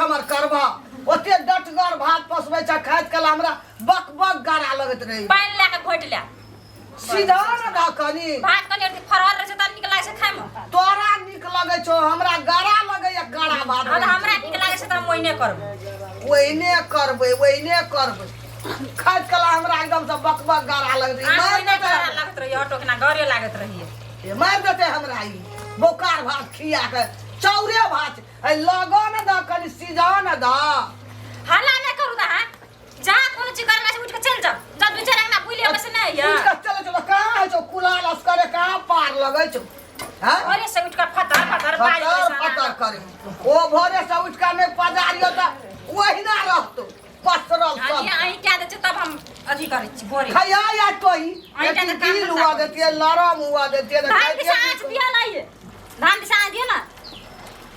छमर करबा ओते डटगर भात पसबै छै खाइत काल हमरा बक बक गारा लगैत रहै। पानि लए कऽ घोटि ले। सीधा न दऽ कनी। भात कनि अथी फरहर रहै छै तऽ नीक लागै छै खायमे। तोरा नीक लगै छौ, हमरा गारा लगैया काड़ा भात। हँ तऽ हमरा नीक लागै छै तऽ हम ओहिने करबै। ओहिने करबै, ओहिने करबै। खाइत काल हमरा एकदम से बक बक गारा लगैत रहै। अहाँ मारि ओहिने देतै गारा हमरा। लागैत रहैए, ऑटो केना गरे लागैत रहैए। ए, मारि देतै हमरा ई बोकार भात खिया के। चाउरे भात छै। लगऽ ने दऽ कनि, सिझऽ ने दऽ। हल्ला नहि करू तऽ अहाँ जा कोनो चीज करना छै उठि कऽ चलि जाउ। जब दू चारि अंगना बुलि अबै से नहि होइए। उठि कऽ चलै छौ तऽ कहाँ होइ छौ कुलाल असगरे, कहाँ पार लगै छौ? हँ? भोरे से उठि कऽ फतर फतर बाजि फतर दै छै। फतर करे ओ। भोरे से उठि कऽ नहि पजारियो तऽ ओहिना रहतौ पसरल सब। अहीं कए दै छियै तब हम अथी करै छी भोरे। खैया या तोही। अहीं एक तऽ काम गिल धंधा हुआ करू। देतियै, लरम हुआ देतियै तऽ धान खाइतियै। दिशा आँच दिअ ने, धान दिशा आँच दिअ ने।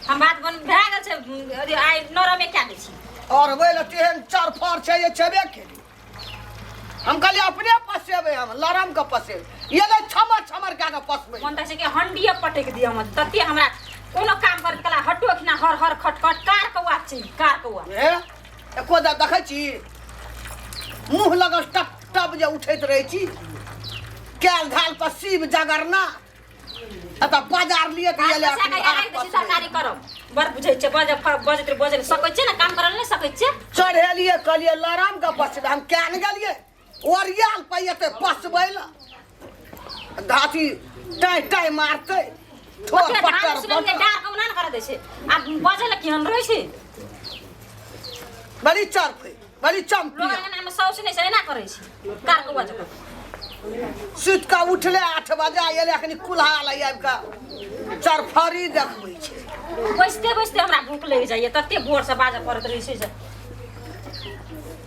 हम बात बन भए गेल छै, अथी आइ नरमे कए दै छी। और वही लए तेहन चरफर छै जे छेबे केली। हम कहलियै अपने पसेबै, हम लरम के पसेबै, ये ले छमर छमर कए के पसबै। मन तऽ छै कि हंडिये पटकि दिअ हम तते। हमरा कोनो काम करैत कला हटो अखना हर हर खटखट कार कौआ छै, कार कौआ। हे एको दा देखै छी मुँह लगल टप टप जे उठैत रहै छी कैल घाल पर शिव जगरना एतऽ बाजार लिए तऽ भात एलै पसा अखनी कऽ भात राखि दै छी। पसबै। तरकारी करब बड़ बुझै छियै, बज बजैत बजै सकै छियै ने, काम करल नहि सकै छियै। चढ़ेलियै, कहलियै लरम के पसबै, हम क्या ने गेलियै ओरियाल पे एते पसबै लए धाती टाइ टाइ मारतै ठोर ओते धान पट्टर उसनलियै पट्टर। डार कौना ने करऽ दै छै, आब बजै लए केहन रहै छै। बड़ी चरफै, बड़ी चम्पी। लोग अंगना मे साउस नहि छै, एना करै छै कार कौआ जकाँ। सुति कऽ उठले 8 बजे, एलै अखनी कुल्हा लै आबि कऽ चरफरी देखबै छै। बैसते बैसते हमरा भूख लागि जाइए, तते भोरसँ बाजऽ पड़ैत रहै छै जे।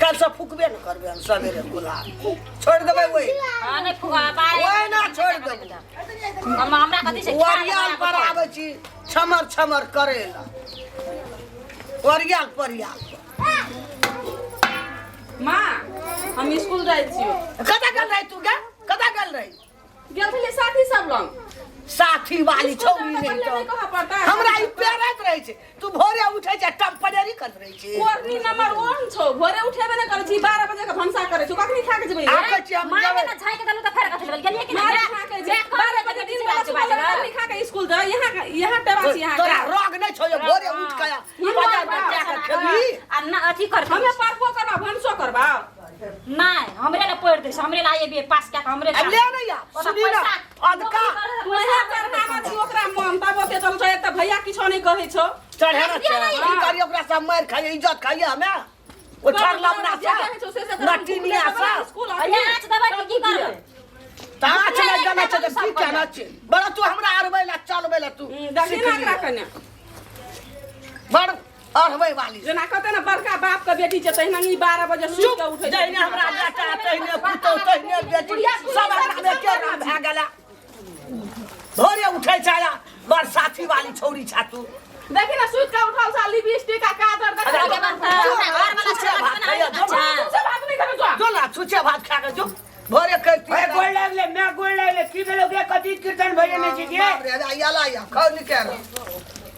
काल्हिसँ फुकबे ने करबै हम सवेरे कुल्हा, छोड़ि देबै ओहि। हँ नहि फुका बाहर। ओहिना छोड़ि देबै। हम हमरा कथी छै? ओरियाल पर आबै छी छमर छमर करै लए, ओरियाल परियाल पर। माँ, हम स्कूल जाइ छियौ। कतऽ गेल रही तू गे? कतऽ गेल रही? गेल छलियै साथी सब लग। साथी वाली स्कूल छौरी। जाबै नहि पहिले तऽ नहि कहऽ पड़तै। हमरा ई पेरैत रहै छै, तू भोरे उठै छै टम्परेरी करैत रहै छै। कोरनी नंबर वन छौ, भोरे उठेबे नहि करै छी, 12 बजे के भनसा करै छी, कखनी खा के जेबै? आबै छी हम। माँ जेबै। ने झाँकि देलहुँ तऽ फेर कथी लेल गेलियै कि मारे नहि? खा के जे 12 बजे दिन बेला सुबह कखनी खा के स्कूल जाय? यहाँ यहाँ टेबा छी यहाँ। तोरा रोग नहि छौ जे भोरे उठ के बाजार में जाके खेबही? आ ना अथी कर। हमे पढ़बो करबा, भनसो करबा। नहि, हमरे ला पढ़ि दै छै, हमरे ला एबे पास कए कऽ हमरे अब ले ने या ओतऽ सुनी ना पैसा अदका। तू इहे चढ़ावा छी ओकरा मन तब ओते चल छौ, एक तऽ भैया किछो नहि कहै छौ। चढ़े ना छै दिया की करिए ओकरा सब मारि खाइए, इज्जत खाइए हमे ओ चढ़लवना जे कहै छौ से से से नटिनिया से। स्कूल अरे आँच देबै कि की करबै? तऽ आँच लागि जाना छै तऽ की कहना छै? बड़ा तू हमरा अरबै ला चलबै ला तू देखी ना एकरा कने। बड़ अढ़बै वाली। जेना कहते ने बड़का बाप के बेटी छै, तहिना ई 12 बजे सुति चुप के उठै छै। जहिने हमरा बेटा तहिने पुतहु तहिने बेटी, सब एकरा मे के नाम भए गेला। भोरे उठै छै आ बड़ साथी वाली छौरी छा तू। देखी ना, सुति के उठल छ, लिपस्टिक आ काजर देख। अरे, आगे बढ़ तऽ हमरा घरवला छुछे भात खाइया, जो। अच्छा। से भात नहि खेबै जो। जो ना छुछे भात खा के जो, भोरे करती। ए, गोड़ लागले मैं, गोड़ लागले। की भेलो गे? कथी कीर्तन भजन होइ छै गे? बाप रे, आला या खाउ निकाल।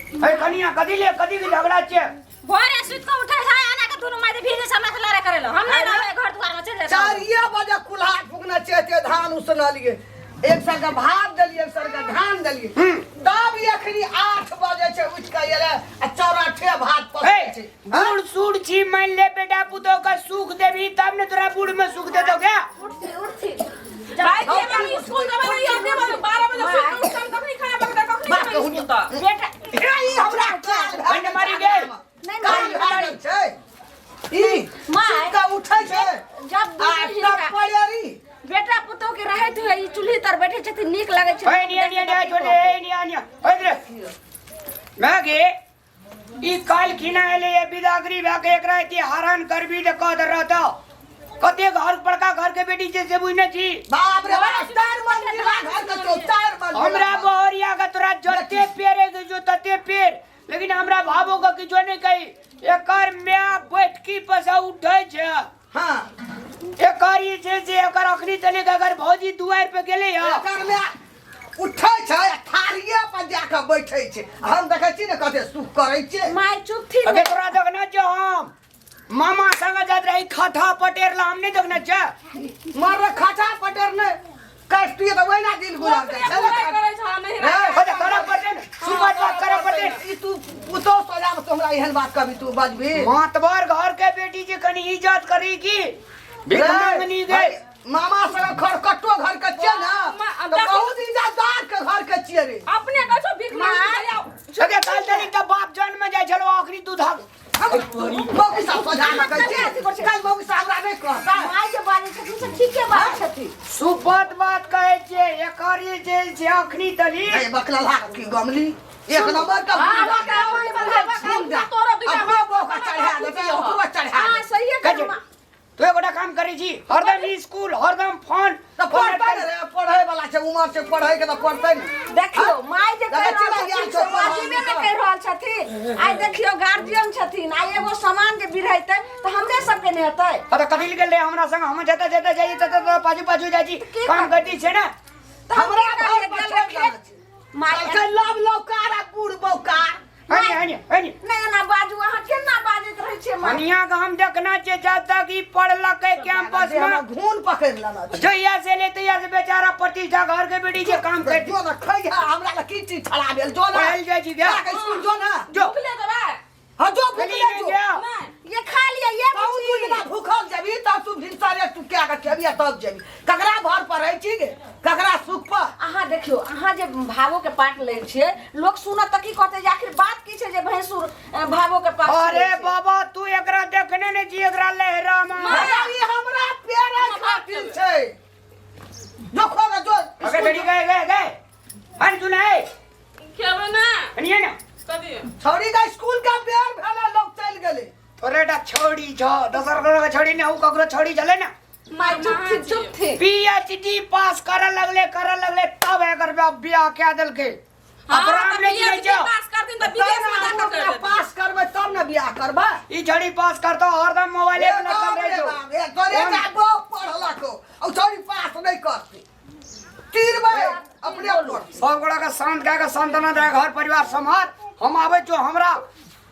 ए कनिया, कथी ले कथी के झगड़ा छै? भोरे सुति कऽ उठै छै एना के दुनू माय भीजे छै, हमरा से लड़ाई करै लए। हम नहि रहबै, घर दुआर मे चलि जायब। 4 बजे कुल्हा फूकने चेते धान उसनलिए, एक सर के भात देलिए, एक सर के धान देलिए, तब एखनी 8 बजे छै, उठि के एलै आ चौराठे भात पसै ए छै। हाँ? बूढ़ सूढ़ छी, मान ले बेटा पुतोह के सुख देबी तब ने तोरा बूढ़ में सुख देतो क्या? उठती उठती। भाई जी, हम स्कूल जेबै ने, आठे बजे 12 बजे सुति के उठम, कखनी खाना पकतै, कखनी बाप जेबै के स्कूल तऽ? बेटा हे, ई हमरा काल भए बंड मारी गे। गेल, काल भए गेल छै। ई माय। सुति के उठै छै जब आ दू हिनका टपरेरी। बेटा पुतोह के रहैत हुए ई चूल्ही तर बैठे छथिन, नीक लगै छै। ए निया निया निया छोटे, ए निया निया ओए मैं गे, ई काल खिना एले ये बिदागरी भए के, एकरा एते हरान करबी तऽ कह दे रहतो कते घर बड़का घर के बेटी छै से बुझने छी। बाप रे बाप, चार मंजिला घर के छौ, चार मंजिला। हमरा बहरिया के तोरा जते पेरे के जो तते पेर, लेकिन हमरा भावो के किछो नहीं कही। एकर माय बैठकी पर से उठै छै। एकर ई छै से एकर अखनी तनिक अगर भौजी दुआरि पे गेलै हँ। एकर में उठै छै आ थारी दाढ़िए पर जाके बैठे छै। हम देखै छी ने कते सुख करै छै। माय चुप थी। अगे तोरा देखना छौ हम मामा संग जात रही खथा पटेर ला, हम नहीं देखना छे। मर रे खटा पटेर ने कष्टिए तऽ ओहिना दिन गुजर जाइ छै ने। करै छ नहीं। हे, अरे करऽ पड़तै ने, सुबह बात करऽ पड़तै ने। ई तू पुतोह सोझामे तू हमरा एहन बात कभी तू बजबी? मातबर घर के बेटी जे कनी इज्जत करी की भीख रे, मांगनी गए। भाई, मामा संग खरकट्टो घर के छियै ने मा- तऽ बहुत इज्जतदार के घर के छियै रे। अपने कहै छौ भीख मांगनी जाओ। सगे काल तनी त बाप जन्म में जाय छलो आखरी दूधक। मौगी सब सोझामे कहै छियै, काल्हि मौगी सब हमरा नहि कहता। माय जे बाजै छथिन से ठीके बाजै छथिन। सुपत बात कहै छियै, एकर जे छै से अखनी तली ए बकलला की गमली एक नंबर का। हाँ, बकला, तोरो दुइटा अपनो बहू के चढ़ा देतै, ओकरो चढ़ा हां देतै। सही कहै है। छै, तू एगोटा काम करै छी, हरदम स्कूल हरदम फोन। तऽ पढ़तै ने रे, पढ़ै वाला छै, उमर छै पढ़ै के तऽ पढ़तै ने। देखियो माय जे कहि देखै रहल छी छथिन ने, से वाजिबे ने कहि रहल छथिन। आइ देखियो गार्जियन छथिन, आइ एगो सामान जे बिरहेतै तऽ हमरे सबके ने हेतै। अरे कथी लए गेल रहे हमरा संग? हम जतऽ जतऽ जाइ ततऽ ततऽ पाछू पाछू जाइ छी। की काम करती छै ने। तऽ हम हमरा की घर करियै, पर गेल छोड़ि रहियै। देने छै। माय कहलकै लव लौकार आ बूढ़ बौकार। हनी हनी हनी। नहि एना बाजू, अहाँ केना बाजैत रहै छियै माय? हनिया के हम देखना छियै जब तक ई पढ़लकै कैंपस में हमरा घून पकड़ि लेने छै। जहिया से ले तहिया से बेचारा प्रतिष्ठा घर के बेटी जे काम कर जो ने खैहा, हमरा लए की चीज छड़ा भेल? जो ने पढ़ल जाइ छी गया। जाके स्कूल जो ने। जो भूखले देबै। हाँ जो खाली भूखले नहि जो। जाओ। नहीं। ये खा लिअ ये कहूँ बुच्ची। तू जेना भूखल जेबी तब तू भिनसरे तू क्या के खेबी आ तब जेबी। ककरा भर पर रहै छी गे, ककरा सुख पर? अहाँ देखियो, अहाँ जे भावो के पाठ लै छियै, लोक सुनत तऽ की कहतै जे आखिर बात की छै जे भैंसुर भावो के पाठ अरे सुनै छै? बाबा तू एकरा देखने नहीं छी, एकरा लहरा में। अरे ई हमरा पेड़े खातिर छै। जो खो गे जो। अगे बेटी गए गए गए अरे तू नहीं खेबै ना। हनिया ना। कथी? छौड़ी का स्कूल का बेर भेलै, लोग चलि गेलै। तोरे टा छौड़ी छ, दोसर ककरो छौड़ी ने, ऊ ककरो छौड़ी छले ना। माय चुप थी, चुप थी। पीएचडी पास करे लगले, करे लगले तब एकर बाप बियाह कए देलकै। हाँ, अपराध तऽ नहि PhD छै। पास करथिन तऽ तब विदेश ने में हम जाकऽ ओकरा कर देथिन। पास करबै तब ने बियाह करबै। ई छड़ी पास करतो हरदम मोबाइले पे लटकल रहै छौ। बाप रे, तोरे टा बाप पढ़लक हो, आ छौड़ी पास नहि करतै। तीरबै अपने पढ़तै। सब गोड़ा के शांत कए के सांत्वना दे, घर परिवार सम्हार, हम आबै छौ। हमरा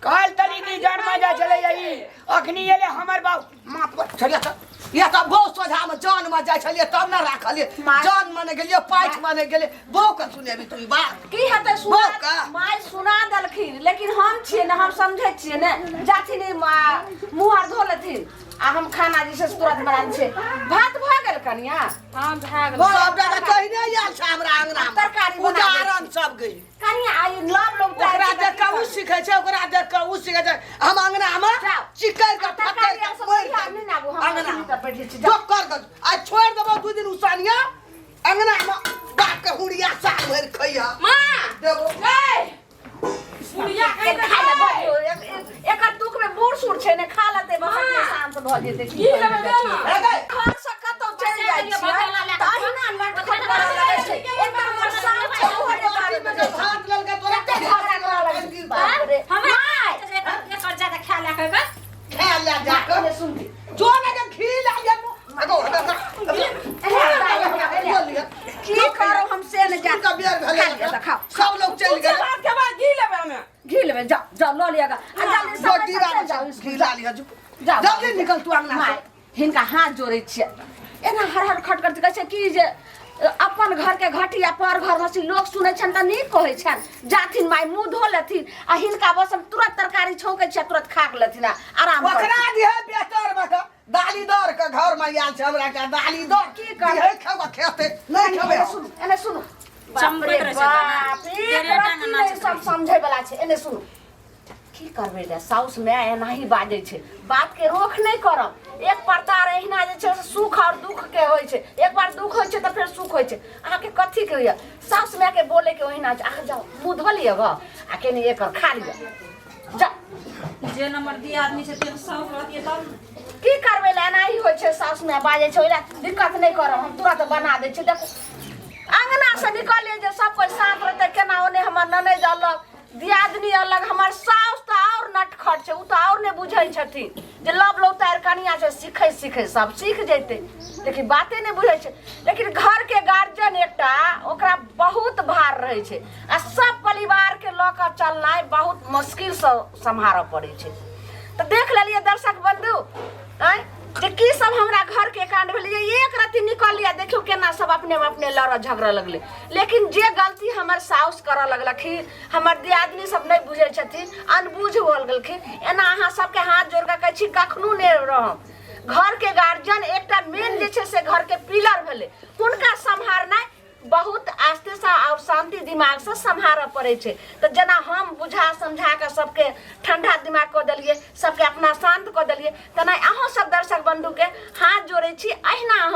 काल्हि तनी की जान में जा चले जाई अखनी एले हमर बाप माथ पर। छलियै तऽ या तऽ बहु सोझामे जान मे जाइ छलियै तब ने राखलियै। जान मने गेलियै, पाठि मने गेलियै, बहु के सुनेबी तू ई बात? की हेतै सुना बौका। माय सुना देलखिन, लेकिन हम छियै ने, हम समझै छियै ने। जाथिन ई मुँह आर धो लेथिन आ हम खाना जे छै से तुरंत बना दै छियै। भात भऽ गेल कनिया? हाँ, भए गेल। सब जगह कहने आयल छै हमरा अंगना मे। तरकारी बना दै छी। उदाहरण सब गेल। कनिया आइ लव लोग ओकरा देख के उ सीखै छै, ओकरा देख के उ सीखै छै। हम अंगना मे जाओ। चिकरि के फटकि तरकारी के आर सब मरि खिला नहि ने आबू, हम अंगना अखनी तऽ बैठे छी, जो जाओ। कर दो आ छोड़ि देबो 2 दिन उसनिया अंगना मे बाप के हुड़िया साल भरि खैया माँ देबो। गै बुढ़िया कहि खा ले दे। बजियो, एकर दुख में बूढ़ सूढ़ छै ने, खा लेतै बस अपने शांत भऽ जेतै। की लेबै दे ना। हे गै, घर से कतौ चलि जाइ छियै तऽ अहिना लटखट करऽ लगै छै। एकटा हमर सास छै, ओहो नहि बाजै छै। भात लेलकै तोरा। कते झगड़ा करऽ लगै छै, बाप रे। हमरा माय, एकर ज्यादा ख्याल राखबै। खा ले जा के एने सुनती। जो ने के घी ला ये एगो एने की करू हम से ने जा का बेर भेलै। खा लिअ तऽ खाउ। सब लोग चलि पूछे गेलै। भात खेबै, घी लेबै हमे। घी लेबै, जाओ जाओ लऽ लिअ गऽ। आ जल्दी समय रोटी पर चलि जाउ घी स्कूल। ला लिअ जो। जाओ। जल्दी निकल तू अंगना माय से। हिनका हाथ जोड़ै छियै, एना हर हर खट खट कहै छै कि जे अपन घर के घटिया पर घर हँसी, लोक सुनै छनि तऽ नीक कहै छनि। जाथिन माय, मुँह धो लेथिन आ हिनका बस हम तुरंत तरकारी छौंकै छियै, तुरंत खा के लेथिन आ आराम ओकरा करथिन। दिहे बेहतर में के दाली दर के घर में आयल छै हमरा के दाली दर। की करबै? दिहे खेबै, खेतै नहि खेबै। एने सुनू, एने सुनू। बाप चमकैत रे रहै छै गाना। बाप, एक डेढ़े टांग रत्ती नहि नाचैत सब समझै वाला छै। एने सुनू, की करबै रे, साउस माय एनाही बाजै छै, बात के रोक नहि करब। एक परतार एहिना जे छै से सुख और दुख के होइ छै। एक बार दुख होइ छै तऽ फेर सुख होइ छै। अहाँके कथी के होइए साउस माय के बोले के? ओहिना छै। अहाँ जाउ, मुँह धो लिअ गऽ आ कनि एकर खा लिअ, जाउ। जे नंबर दिया आदमी छै तेहन साउस रहतियै तब ने। की करबै ले, एनाही होइ छै, साउस माय बाजै छै, ओहि लए दिक्कत नहि करब, हम तुरंत बना दै छियै। देखू अंगना से निकलियै जे सब कोइ शांत रहतै केना, ओने हमर ननैद अलग, दियादनी अलग, हमर साउस तऽ आओर नटखट छै, ओ तऽ आओर नहि बुझै छथिन जे लव लौतारि कनिया छै, सीखै सीखै सब सीख जेतै, लेकिन बाते नहि बुझै छै। लेकिन घरके गार्जियन एकटा ओकरा बहुत भार रहै छै आ सब परिवारके लऽ कऽ चलनाइ बहुत मुश्किलसँ सम्हारऽ पड़ै छै। तऽ देख लेलियै दर्शक बंधु आँय जे की सब हमरा घर के कांड भेलै जे एक रत्ती निकल लिया, देखियौ केना सब अपने में अपने लड़ऽ झगड़ऽ लगलै। लेकिन जे गलती हमर साउस करऽ लगलखिन, हमर दियादनी सब नहि बुझै छथिन, अनबुझ हो गेलखिन। एना अहाँ सबके हाथ जोड़ कऽ कहै छी, कखनो नहि रहब। घर के गार्जियन एकटा मेन जे छै से घर के पिलर भेलै, हुनका सम्हारनाइ बहुत आस्तेसँ आओर शान्ति दिमागसँ सम्हारऽ पड़ै छै। तऽ जेना हम बुझा समझा कऽ सबके ठंडा दिमाग कऽ देलियै, सबके अपना शान्त कऽ देलियै, तेना अहूँ सब दर्शक बंधुके हाथ जोड़ै छी, अहिना अहूँ